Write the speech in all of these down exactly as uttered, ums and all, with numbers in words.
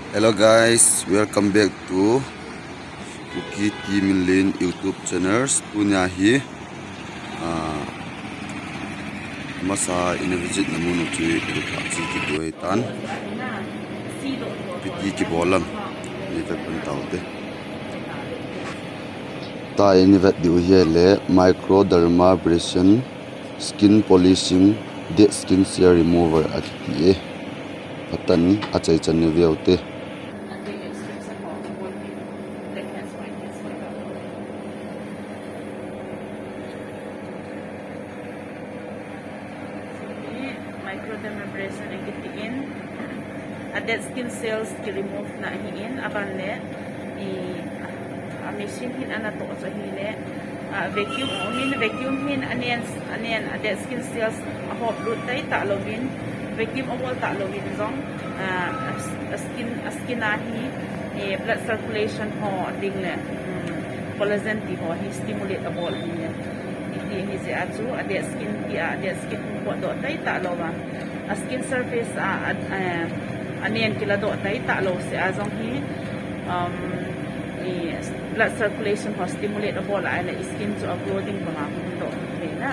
Hello guys, welcome back to Kuki Team Inlin YouTube channels. Tunia hi, ah, masa ina visit na mun u chu i ru kha chi kibol tan. Piti kibol lam. Ni ta pan tau te. Ta ini vet diu hi le microdermabrasion, skin polishing, dead skin cell remover a kiti e. Patan a chai chan ni veu te. Microdermabrasion a kiti in, a dead skin cells ki remove na hi in, aban le, i, a machine hin ana to cho hi le, a vacuum o min, vacuum hin anen, anen a dead skin cells a hop lut tai ta lo min, vacuum a wall ta lo min zong, a, a skin, a skin a hi, e, blood circulation ho ding le, um, collagen ti ho hi stimulate a bol hi le. Iti hi je a chu, a dead skin ti a, a dead skin hung pot doh tai ta lo va. A skin surface a, a, a, a nen kila doh tai ta lo se a zong hi, um, i blood circulation ho stimulate a bol a le skin chu a glow ding banga hung doh thei na.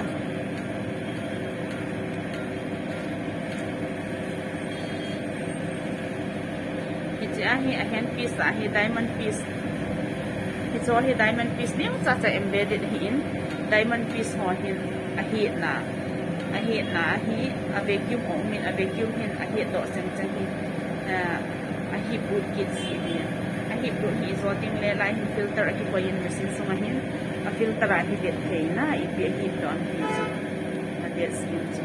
Hiche a hi a hand piece a hi diamond piece. Hiche a hi diamond piece neo cha cha embedded hi in, diamond piece ho hin a hi na, a hi na a hi a vacuum o min a vacuum hin a hi doh seng seng hi, a hi boot kit si hi. A hi boot hi zo ting le lai hin filter a kipoi in machine sung a hin a filter a hi det thei na ipi a hi doh hi chu. A det skin chu.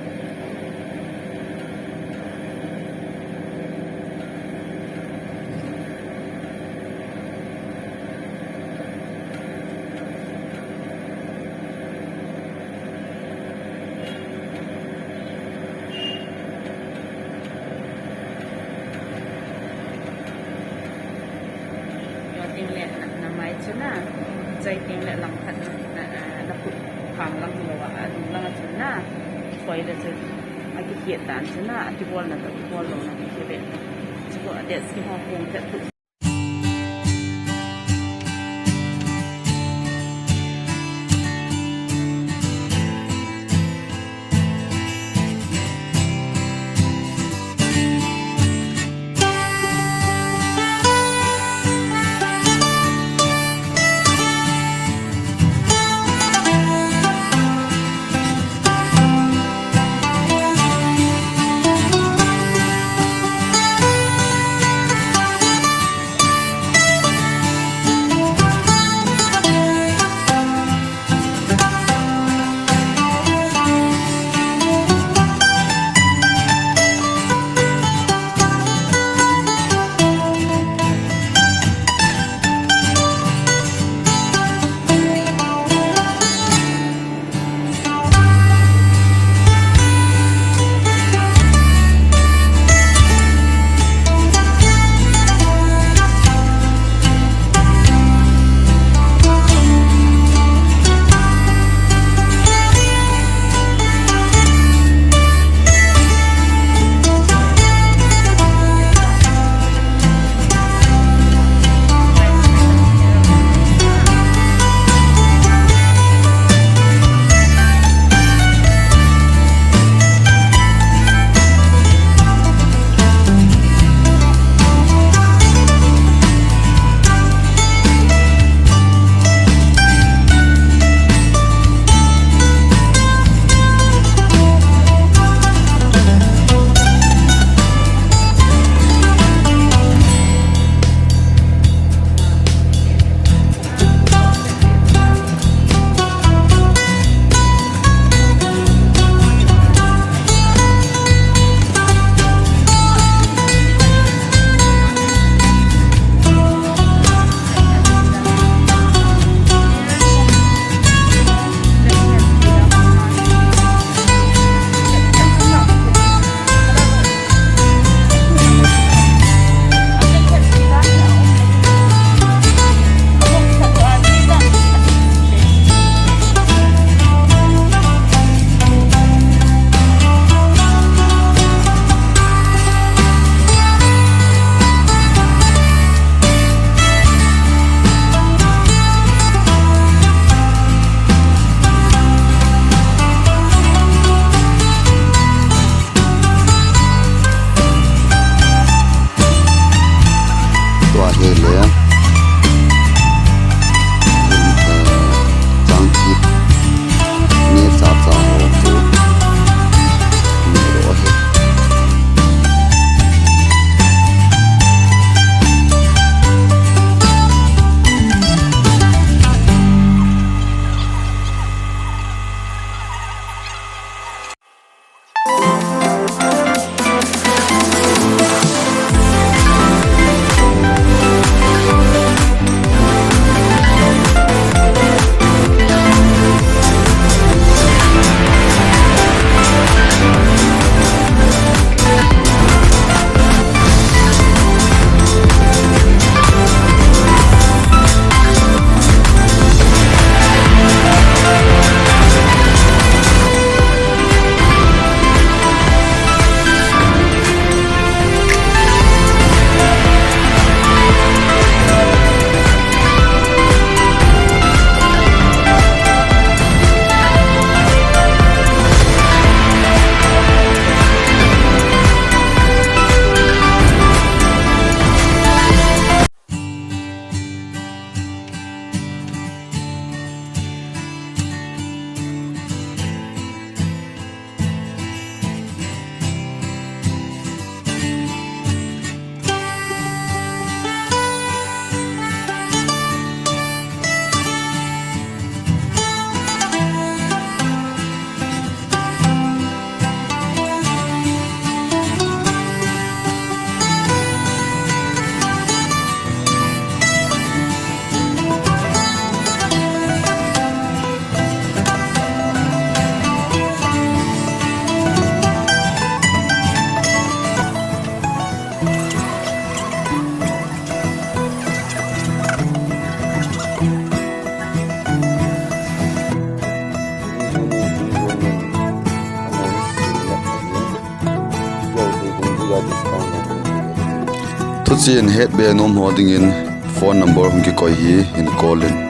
Yo ting le na, na mai chu na. Chai ting le lang khat na, na, na khut khang lang lo a, a dung lang a chu na. Koi le chu. A ki kiet dan chu na, a ki bol na to, ki bol lo na, ki kiet le. Chu ko a det si ho kong pet tu. Thuchen hetbe nom ho dingin phone number hung kikoi hi hin call in.